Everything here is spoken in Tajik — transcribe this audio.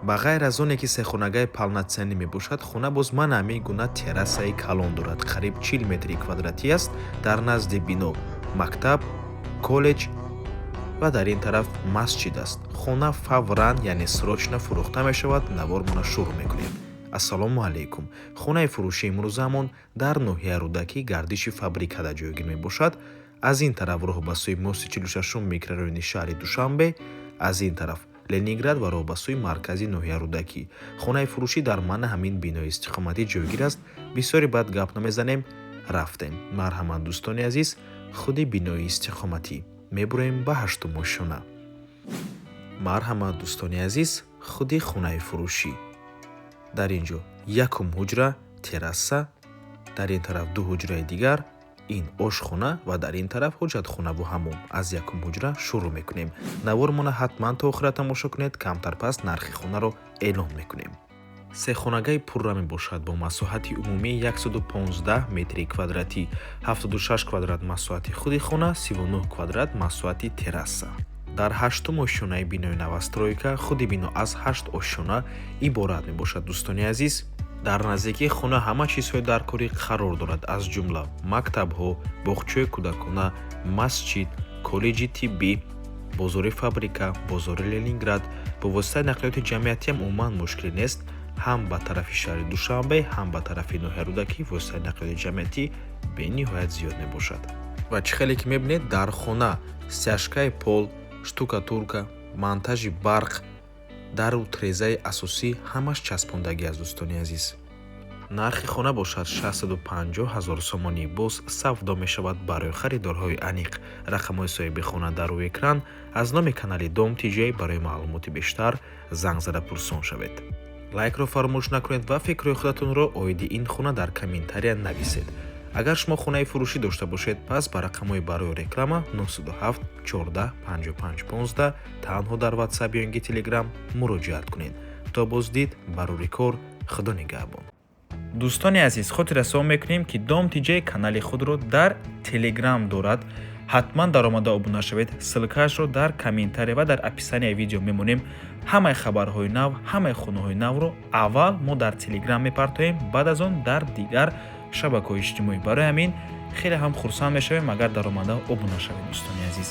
Ба ғайр аз оне ки сехонагаи полноценный мебошад, хона боз мана ҳамин гуна террасаи калон дорад, қариб 40 метри квадратӣ аст. Дар назди бино мактаб, коллеҷ ва дар ин тараф масҷид аст. Хона фавран, яъне срочно фурӯхта мешавад. Навормона шурӯъ мекунем. Ассалому алайкум! Хонаи фурӯшии имрӯзаамон дар ноҳияи Рӯдакӣ, гардиши фабрикада ҷойгир мебошад. Аз ин тараф роҳ ба сӯи мости 46-ум микрорайони шаҳри Душанбе, аз ин тараф Ленинград ва роҳ ба сӯи маркази ноҳияи Рӯдакӣ. Хонаи фурӯшӣ дар мана ҳамин бинои истиқоматӣ ҷойгир аст. Бисёре баъд гап намезанем, рафтем. Марҳамат, дӯстони азиз, худи бинои истиқоматӣ. Мебуроем ба ҳаштум ошёна. Марҳамат, дӯстони азиз, худи хонаи фурӯшӣ. Дар ин ҷо якум ҳуҷра, терраса, дар ин тараф ду ҳуҷраи дигар, ин ошхона ва дар ин тараф ҳоҷатхонаву ҳаммом. Аз якум ҳуҷра шурӯъ мекунем. Навормона ҳатман то охира тамошо кунед. Камтар пас нархи хонаро эълон мекунем. Сехонагаи пурра мебошад бо масоҳати умумии 115 метри квадратӣ: 76 квадрат масоҳати худи хона, 39 квадрат масоҳати терраса. Дар ҳаштум ошёнаи бинои новостройка. Худи бино аз ҳашт ошёна иборат мебошад. Дӯстони азиз, дар наздикии хона ҳама чизҳои даркорӣ қарор дорад, аз ҷумла мактабҳо, боғчаи кӯдакона, масҷид, коллеҷи тиббӣ, бозори фабрика, бозори Ленинград. Бо воситаи нақлиёти ҷамъиятиам умуман мушкиле нест. Ҳам ба тарафи шаҳри Душанбе, ҳам ба тарафи ноҳияи Рӯдакӣ воситаи нақлиёти ҷамъиятӣ бениҳоят зиёд мебошад. Ва чӣ хеле ки мебинед, дар хона стяжкаи пол, штукатурка, монтажи барқ, дару трезаи асосӣ ҳамаш часпондагӣ аст. Дӯстони азиз, нархи хона бошад 650 ҳазор сомонӣ, боз савдо мешавад. Барои харидорҳои аниқ рақамҳои соҳиби хона дар рӯи экран. Аз номи канали Дом ТЖ барои маълумоти бештар занг зада пурсон шавед. Лайкро фаромӯш накунед ва фикрҳои худатонро оиди ин хона дар комментария нависед. Агар шумо хонаи фурӯшӣ дошта бошед, пас ба рақамҳои барои реклама 907 14 55 15 танҳо дар Ватсап ё ин ки Телеграм муроҷиат кунед. То боздид, барори кор, Худо нигаҳбон. Дӯстони азиз, хотиррасон мекунем, ки Дом ТЖ канали худро дар Телеграм дорад. Ҳатман даромада обуна шавед. Ссылкаашро дар комментария ва дар описанияи видео мемонем. Ҳамаи хабарҳои нав, ҳамаи хонаҳои навро аввал мо дар Телеграм мепартоем, баъд аз он дар дигар шабакаҳои иҷтимоӣ. Барои ҳамин хеле ҳам хурсанд мешавем, агар даромада обуна шавед, дӯстони азиз.